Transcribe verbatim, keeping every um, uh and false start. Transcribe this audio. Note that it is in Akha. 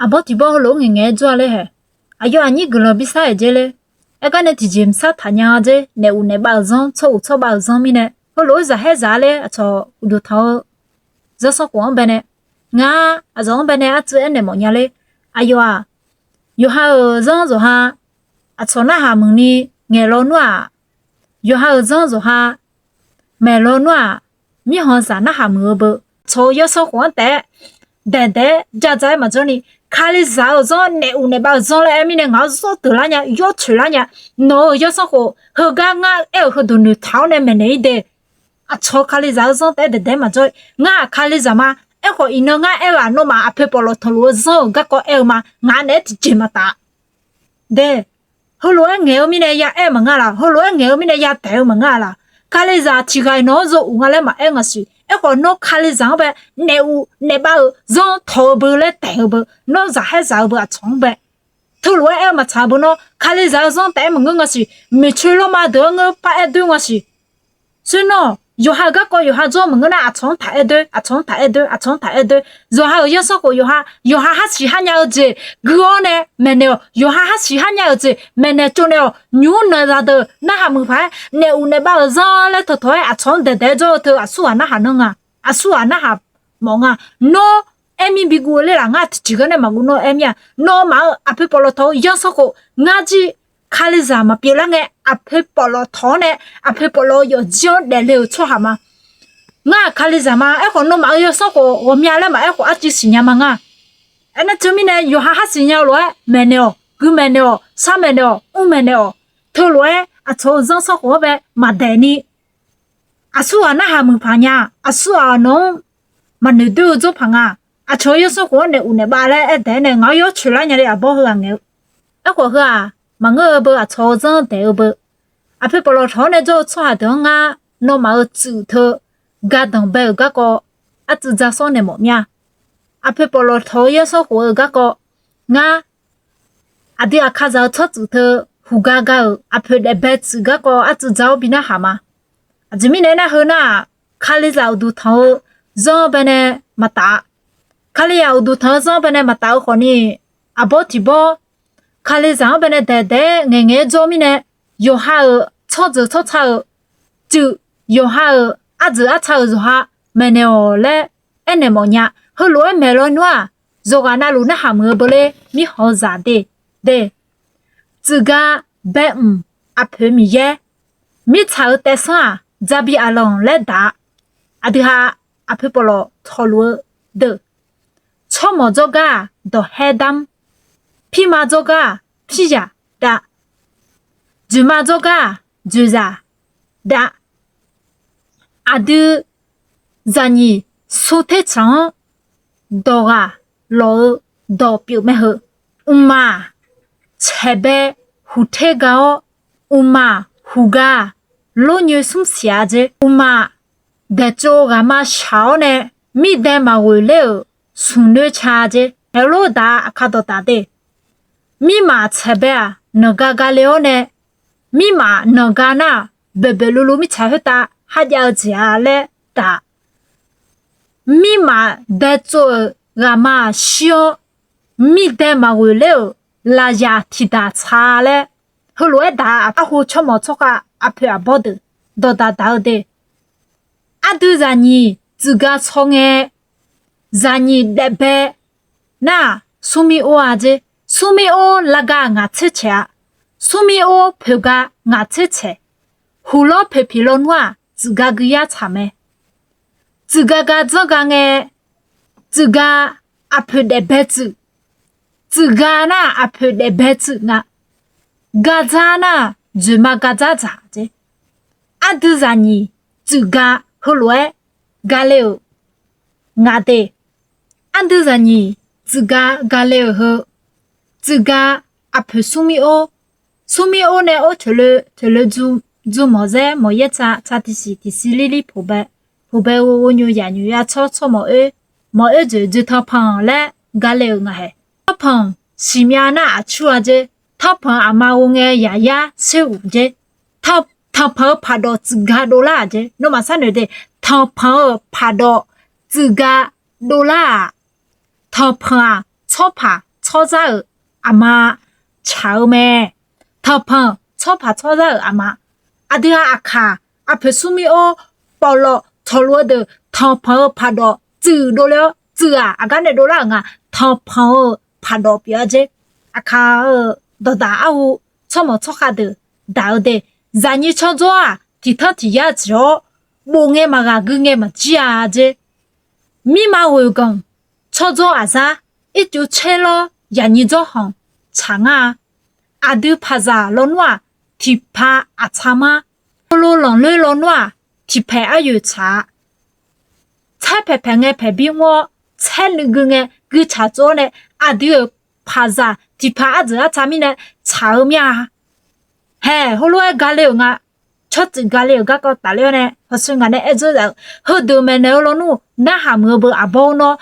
Aqbawr tiqbawr heulof-aer ngaeqngaeq-aer jawr-a ler haeq. Aqyawf aqnyir guiqlanq bi sar-euq jeq ler. Aergar nae tiqjeq mrsar taqnya-a jer, naef uq naef bav-euq zanr, tsawrhuq tsawrbav-euq zanr mirnae, heulof-aer zaqhaer zaq-a ler, aqcawq uqduq tanq-eu zanrsanrkhof-anr baenae, ngar aqzawq-anr baenae artsuiv aernaeq mawfnya ler. Aqyawf-aq, yawqha-euq zanr yawqha aqcawq narhaq muiqni ngaeq lawnmr-aq, yawqha-euq zanr yawqha maeq lawnmr-aq, mirkhanqzaq narhaq muiq-eu beu, aqcawq-eu zanrsanrkhof-anr taef-aer daeqdaeq-aer jadza-aer maqjawrni, Kalizaq-euq zanr, naef uq naef bav-euq zanr laer aer mirnae ngaq-anr zawr deuq lar nya, yawr toeq lar nya. Nawq-euq zanrsanrkhof heugar ngar aer-euq heudeuq noeqtaq-awr nae maeqnaeq-ir de. Aqcawq Kalizaq-eu zanr taef-aer daeqdaeq-aer maqjawr-ir. Ngar-aq Kalizaq ma. Aerkhawf iqnan ngar aer-eu-aq, nawmaf aqpoeq pawflawq tanqluf-eu zanr-euq garkawv aer-eu ma. Ngaq naeq-aer tiqjeq maqtaf de. Heulof-aer ngaeq-eu mirnae ya aer-eu maqnga laq? Heulof-aer ngaeq-eu mirnae ya daeq-eu maqnga laq? Kalizaq tiqghaq-iq nawq-anr zov uq nga laer maqaer ngaq siq. Aerkhawf nawr Kalizaq-anr bae naef uq naef bav-euq zanr tawq-eu beu laer daeq-eu beu, nawr zaqhaer zaq-eu beu aqcawq-anr bae teulof-aer aer-eu maqtsaq-eu beu nawr, Kalizaq-eu zanr taef-aer maqngeur ngaq siq. Maeqtsoeq lawrma deuq-anr ngeur par aer doer ngaq siq. Sher nawr, yawqha-euq garkawv yawqha jawr maqngeur nar, aqcawq-anr taq aer doer, aqcawq-anr taq aer doer, aqcawq-anr taq aer doer. Yawqha-euq zanrsanrkhof yawqha, yawqha harsiq har nya-eu jeq guiq-awr nae maeqnaeq-awq. Yawqha harsiq har nya-euq jeq maeqnaeq tsovnaeq-awq. Nymq-mr nanqzaq deuq narhaq muiq paq-aer naef uq naef bav-euq zanr laer tawqtawq-aer aqcawq-anr daeqdaeq-aer jawr-eu teu aqsurghaq narhaq nan nga. Aqsurghaq narhaq mawf nga. Nawr aer mir bi guv-eu ler laf? Ngar tiqjeq gar nae maqguv nawr aer mir-a. Nawmaf-euq aqpoeq pawflawq tawq-eu zanrsanrkhof ngar jir Kalizaq maqpyeuf lar ngae, aqpoeq pawflawq tawq-awr nae aqpoeq pawflawq-eu yawqjir-anr daefle-euq tsawrhaq ma. Ngar-aq Kalizaq ma. Aerkhawf nawmaf-euq zanrsanrkhof ghawqmya laer maqaer khawf arcuiv siqnya ma nga. Aernar teumirnae yawqha harsiq nya-eu lof-aer maeqnaeq-awq, guiq maeqnaeq-awq, shar maeqnaeq-awq, mr maeqnaeq-awq. Teulof-aer aqcawq-eu zanrsanrkhof-anr bae maqdaeq ni, aqsurghaq narhaq muiq paq nya. Aqsurghaq nawq-anr maqnoeq doer-eu jawr paq nga. Aqcawq-eu zanrsanrkhof-anr naef uq naef bav laer aer daeq-aer nae ngaq-anr yawr coeq lar nya le, aqbawr heughaq ngaeq-eu. Aerkhawf heu-aq, maqngeur-eu beu aqcawq-eu zanr daeq-eu beu, aqpoeq pawflawq tawq-awr nae jawr-eu tsawrhaq deuq-anr ngar nawmaf-euq tsuif teu gardanq bae-euq garkawv arcuiv ja sawr naeq mawf mir-a. Aqpoeq pawflawq tawq-eu zanrsanrkhof-eu garkawv ngar aqdui aqkazaq-eu tsawrtsuif teu huqgar gar-euq aqpoeq daef bae tsuif garkawv arcuiv ja-awr bi narhaq ma. Aqjeq mirnae aernar, heu nar-aq, Kalizaq uqduq tanq-eu zanr baenae maqtaf-a. Kalizaq uqduq tanq-eu zanr baenae maqtaf-eu khawfni, aqbawr tiqbawr Kalizaq-anr baenae daeqdaeq-aer ngaeqngaeq-aer jawr mirnae, yawqha-euq tsawrjeuq tsawrca-euq tsuif, yawqha-euq arjeuq arca-euq yawqha maeqnaeq-awq laer aernaeq mawfnya. Heulof-aer maeq lawnmr-aq, yawqghaq navluf narhaq muiq-eu beu ler, mirkhanqzaq de. De, tsuif gar bae mq aqpoeq Miqyaer, mirtsaq-euq taef sanr-aq, jabi aqlanq laer daq-a. Aqdui ha aqpoeq pawflawq tawqluf-eu deuq, tsawrmawq jawrgar-aq, dawqhaer damr, pirma jawrgar-aq, piryaq dav, dzoeqma jawrgar-aq, dzoeqzaq dav. Aqdui zaqnyiq sur tertsaq-anr dawq ghaq lawq-eu dawq pyeuf mae heu. Mqmaq tsaeqbae huq ter ga-awr, mqmaq huq ga-aq, lornyoe smr siq-a jer. Mqmaq daeqtsov ghaqma shaq-awr nae, mirdae maqghoeq ler-euq smq noer ca jer. Aerlof daq-a, aqkar dawqdaq de. Mirmaf tsaeqbae-aq, nanqga ga le-awr nae, mirmaf nanqga nar-aq, boeqboeq luvluv mirtsaq khoertav kharjav-eu jeq-a laer daq. Mirmaf daeqtsov-euq ghaqma-aq shir-awr, mirdae maqghoeq ler-euq lafyaq tiqdaq tsaq laer, heulof-aer daq-a. Arhu tsawrmawq tsawrkhav aqpoeq aqbawr deuq dawqdaq daq-eu de. Aqdui zaqnyiq tsuif ga tsaw ngae, zaqnyiq daefbae nar-aq, smrmir or-a jer. Smrmir or laga ngaq tser tsaeq-a. Smrmir or poeq ga ngaq tser tsaeq. Huqlawr poeq piq lawnmr-aq, tsuif ga guiyar tsaq mae. Tsuif ga ga dzanr ga ngae, tsuif ga aqpoeq daefbae tsuif. Tsuif ga nar-aq, aqpoeq daefbae tsuif nga. Ga dzar nar-aq, dzoeqma ga dzar dzaq jer. Aqdui zaqnyiq tsuif ga heulof-aer ga le-euq nga de. Aqdui zaqnyiq tsuif ga ga le-euq heu, tsuif ga aqpoeq smrmir or, smrmir or nae or toeqloe toeqloe dzu, dzu mawq zaer mawq yaer tsa, tsa tiqsiq tiqsiq lirlir poq bae, poq bae ghoe ghoe nyoe yaq nyoe ya tsawr tsawr mawq oer, mawq oer dzoeq dzoeq tanqpanq laer ga le-euq nga hae. Tanqpanq siqmyav nar aqcur-a jer. Tanqpanq aqma ghoe ngae yaqyar seruq jer. Tanqpanq-eu paqdawq tsuif ga dovlar-aq jer. Nawmaf sharnoeq de, tanqpanq-euq paqdawq tsuif ga dovlar-aq, tanqpanq-aq, tsawrpaq tsawrzar-euq aqma tsaq-eu mae. Tanqpanq tsawrpaq tsawrzar-euq aqma. Aqdui-aq aqkaq, aqpoeq smrmir-or, pawqlawq tawqlof-eu deuq tanqpanq-eu paqdawq tsuif dovle-awr, tsuif-aq aqgar nae dovlar-euq nga. Tanqpanq-eu paqdawq pyeuf-a jer. Aqkaq-euq dawqdaq arhu tsawrmawq tsawrkhav deuq daq-eu de. Zaqnyiq tsawrdzawr-aq tiqtanr tiqyar jeq-awr, bof ngae maqghaq gui ngae maqjir-a jer. Mirma ghoeq ganq tsawrdzawr aqzar ircuf tser lawr yaqnyi dzawrhanq tsaq ngar-a. Aqdui paqzaq lawnmr-aq tiqpav aqtsaq mar. Heulof lanqloer lawnmr-aq tiqpaeq aryoeq tsaq-a. Tsaer paeq paeq ngae paeq bir mr-awr, tsaer nuiv gui ngae guitsaq tsov-awr nae, aqdui-euq paqzaq tiqpav ardzeuq artsaq mirnae tsaq-eu mir-a. Haeq heulof-aer gale-euq nga. Tsawrtsuif gale-euq garkawv tafler-awr nae hawsher ngaq nae aer dzeur zaf-eu, heudeuq maeqnaeq-eu lawnmr narhaq muiq-eu beu aqbawr-awr nawr